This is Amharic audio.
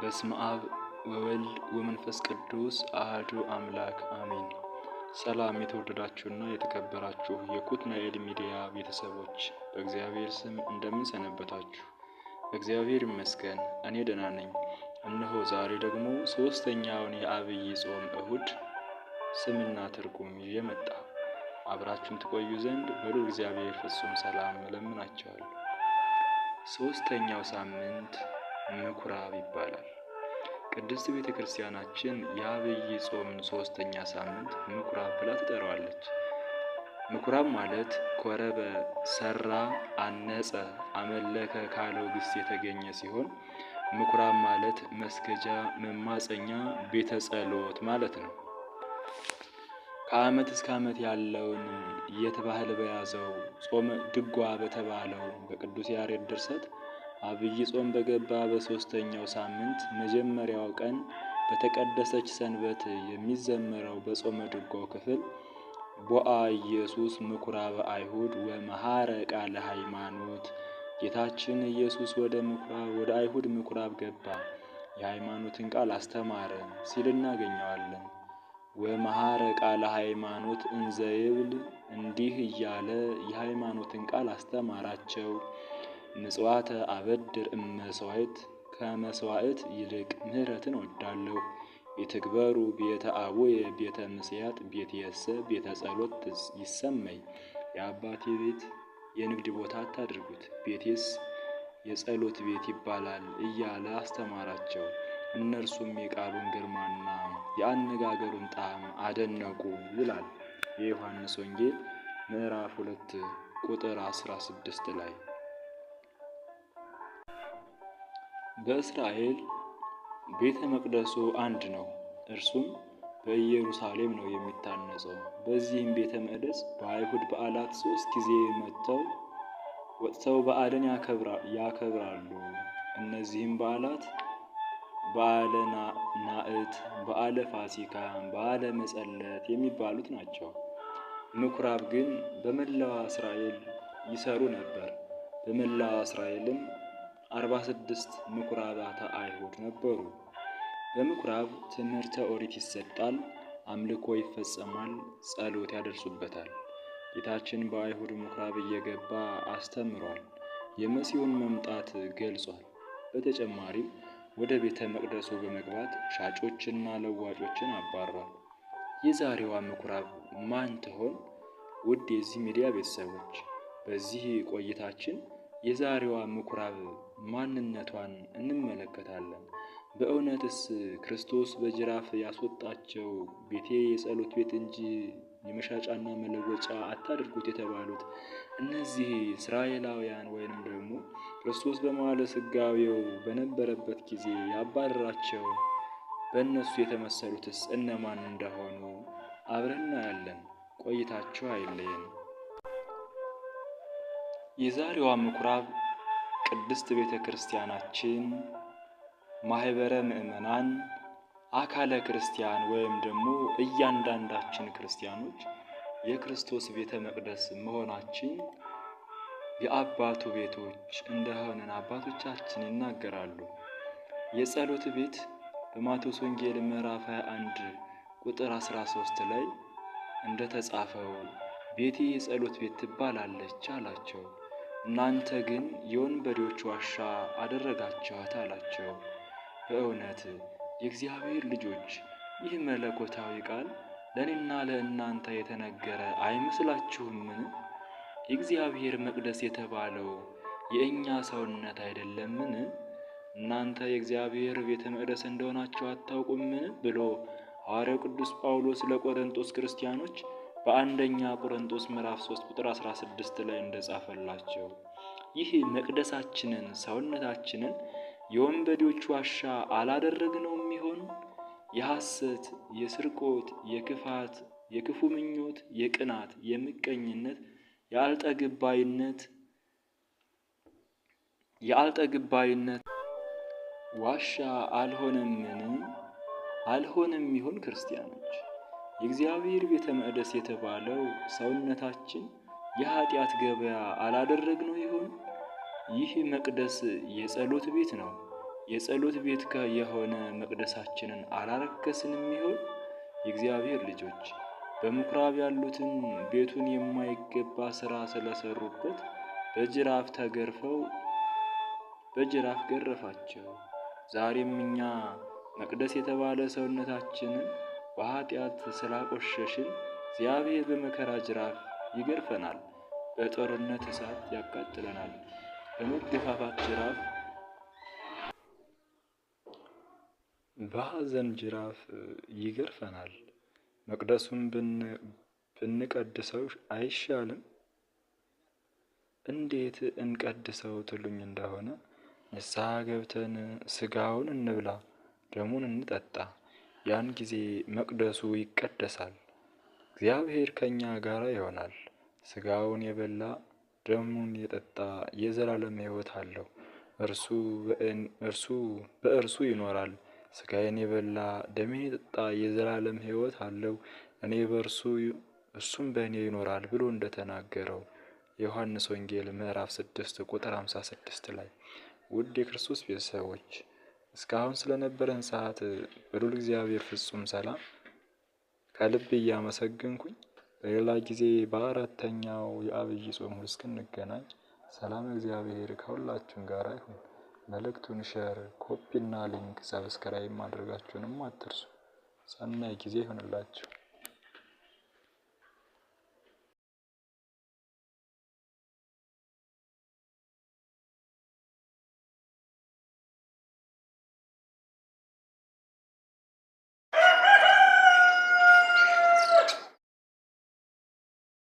በስመ አብ ወወልድ ወመንፈስ ቅዱስ አሐዱ አምላክ አሜን። ሰላም የተወደዳችሁና የተከበራችሁ የኩትናኤል ሚዲያ ቤተሰቦች፣ በእግዚአብሔር ስም እንደምን ሰነበታችሁ? እግዚአብሔር ይመስገን እኔ ደህና ነኝ። እነሆ ዛሬ ደግሞ ሶስተኛውን የዐቢይ ጾም እሁድ ስምና ትርጉም ይዤ መጣሁ። አብራችሁን ትቆዩ ዘንድ በልዑል እግዚአብሔር ፍጹም ሰላም እለምናችኋለሁ። ሶስተኛው ሳምንት ምኩራብ ይባላል። ቅድስት ቤተ ክርስቲያናችን የዐቢይ ጾምን ሶስተኛ ሳምንት ምኩራብ ብላ ትጠራዋለች። ምኩራብ ማለት ኮረበ፣ ሰራ፣ አነጸ፣ አመለከ ካለው ግስ የተገኘ ሲሆን ምኩራብ ማለት መስገጃ፣ መማፀኛ፣ ቤተ ጸሎት ማለት ነው። ከዓመት እስከ ዓመት ያለውን የተባህል በያዘው ጾመ ድጓ በተባለው በቅዱስ ያሬድ ድርሰት ዐቢይ ጾም በገባ በሶስተኛው ሳምንት መጀመሪያው ቀን በተቀደሰች ሰንበት የሚዘመረው በጾመ ድጓው ክፍል ቦአ ኢየሱስ ምኩራበ አይሁድ ወመሐረ ቃለ ሃይማኖት፣ ጌታችን ኢየሱስ ወደ አይሁድ ምኩራብ ገባ፣ የሃይማኖትን ቃል አስተማረ ሲል እናገኘዋለን። ወመሐረ ቃለ ሃይማኖት እንዘ ይብል፣ እንዲህ እያለ የሃይማኖትን ቃል አስተማራቸው። ምጽዋተ አበድር እመስዋዕት፣ ከመስዋዕት ይልቅ ምሕረትን እወዳለሁ። ኢትግበሩ ቤተ አቡየ ቤተ ምስያት ቤትየሰ ቤተ ጸሎት ይሰመይ፣ የአባቴ ቤት የንግድ ቦታ አታድርጉት፣ ቤቴስ የጸሎት ቤት ይባላል እያለ አስተማራቸው። እነርሱም የቃሉን ግርማና የአነጋገሩን ጣዕም አደነቁ ይላል የዮሐንስ ወንጌል ምዕራፍ 2 ቁጥር 16 ላይ። በእስራኤል ቤተ መቅደሱ አንድ ነው፣ እርሱም በኢየሩሳሌም ነው የሚታነጸው። በዚህም ቤተ መቅደስ በአይሁድ በዓላት 3 ጊዜ ወጥተው በዓልን ያከብራሉ። እነዚህም በዓላት በዓለ ናእት፣ በዓለ ፋሲካ፣ በዓለ መጸለት የሚባሉት ናቸው። ምኩራብ ግን በመላዋ እስራኤል ይሰሩ ነበር። በመላዋ እስራኤልም 46 ምኩራባተ አይሁድ ነበሩ። በምኩራብ ትምህርተ ኦሪት ይሰጣል፣ አምልኮ ይፈጸማል፣ ጸሎት ያደርሱበታል። ጌታችን በአይሁድ ምኩራብ እየገባ አስተምሯል፣ የመሲሁን መምጣት ገልጿል። በተጨማሪም ወደ ቤተ መቅደሱ በመግባት ሻጮችና ለዋጮችን አባሯል። የዛሬዋ ምኩራብ ማን ትሆን? ውድ የዚህ ሚዲያ ቤተሰቦች፣ በዚህ ቆይታችን የዛሬዋ ምኩራብ ማንነቷን እንመለከታለን። በእውነትስ ክርስቶስ በጅራፍ ያስወጣቸው ቤቴ የጸሎት ቤት እንጂ የመሻጫና መለወጫ አታድርጉት የተባሉት እነዚህ እስራኤላውያን ወይንም ደግሞ ክርስቶስ በመዋዕለ ሥጋዌው በነበረበት ጊዜ ያባረራቸው በእነሱ የተመሰሉትስ እነማን እንደሆኑ አብረን እናያለን። ቆይታችሁ አይለየን። የዛሬዋ ምኩራብ ቅድስት ቤተ ክርስቲያናችን፣ ማህበረ ምዕመናን፣ አካለ ክርስቲያን ወይም ደግሞ እያንዳንዳችን ክርስቲያኖች የክርስቶስ ቤተ መቅደስ መሆናችን የአባቱ ቤቶች እንደሆነን አባቶቻችን ይናገራሉ። የጸሎት ቤት በማቴዎስ ወንጌል ምዕራፍ 21 ቁጥር 13 ላይ እንደተጻፈው ቤቴ የጸሎት ቤት ትባላለች አላቸው። እናንተ ግን የወንበዴዎች ዋሻ አደረጋችኋት አላቸው። በእውነት የእግዚአብሔር ልጆች፣ ይህ መለኮታዊ ቃል ለእኔና ለእናንተ የተነገረ አይመስላችሁምን? የእግዚአብሔር መቅደስ የተባለው የእኛ ሰውነት አይደለምን? እናንተ የእግዚአብሔር ቤተ መቅደስ እንደሆናችሁ አታውቁምን? ብሎ ሐዋርያው ቅዱስ ጳውሎስ ለቆሮንቶስ ክርስቲያኖች በአንደኛ ቆሮንቶስ ምዕራፍ 3 ቁጥር 16 ላይ እንደጻፈላቸው ይህ መቅደሳችንን ሰውነታችንን የወንበዴዎች ዋሻ አላደረግነውም ይሆን? የሐሰት፣ የስርቆት፣ የክፋት፣ የክፉ ምኞት፣ የቅናት፣ የምቀኝነት፣ የአልጠግባይነት ዋሻ አልሆነምን? አልሆነም ይሆን? ክርስቲያኖች፣ የእግዚአብሔር ቤተ መቅደስ የተባለው ሰውነታችን የኃጢአት ገበያ አላደረግነው ይሆን? ይህ መቅደስ የጸሎት ቤት ነው። የጸሎት ቤት የሆነ መቅደሳችንን አላረከስንም ይሆን? የእግዚአብሔር ልጆች በምኩራብ ያሉትን ቤቱን የማይገባ ሥራ ስለሰሩበት በጅራፍ ተገርፈው በጅራፍ ገረፋቸው። ዛሬም እኛ መቅደስ የተባለ ሰውነታችንን በኃጢአት ስላቆሸሽን እግዚአብሔር በመከራ ጅራፍ ይገርፈናል፣ በጦርነት እሳት ያቃጥለናል፣ በመገፋፋት ጅራፍ፣ በሐዘን ጅራፍ ይገርፈናል። መቅደሱን ብንቀድሰው አይሻልም? እንዴት እንቀድሰው ትሉኝ እንደሆነ ንስሐ ገብተን ስጋውን እንብላ፣ ደሙን እንጠጣ። ያን ጊዜ መቅደሱ ይቀደሳል፣ እግዚአብሔር ከእኛ ጋር ይሆናል። ስጋውን የበላ ደሙን የጠጣ የዘላለም ሕይወት አለው፣ እርሱ በእርሱ ይኖራል። ስጋዬን የበላ ደሜን የጠጣ የዘላለም ሕይወት አለው፣ እኔ በእርሱ እርሱም በእኔ ይኖራል ብሎ እንደተናገረው የዮሐንስ ወንጌል ምዕራፍ 6 ቁጥር 56 ላይ። ውድ የክርስቶስ ቤተሰቦች፣ እስካሁን ስለነበረን ሰዓት በልዑል እግዚአብሔር ፍጹም ሰላም ከልብ እያመሰገንኩኝ፣ በሌላ ጊዜ በአራተኛው የዐቢይ ጾም እስክንገናኝ ሰላም እግዚአብሔር ከሁላችን ጋር ይሁን። መልእክቱን share፣ copy እና link፣ subscribe ማድረጋችሁንም አትርሱ። ሰናይ ጊዜ ይሆንላችሁ።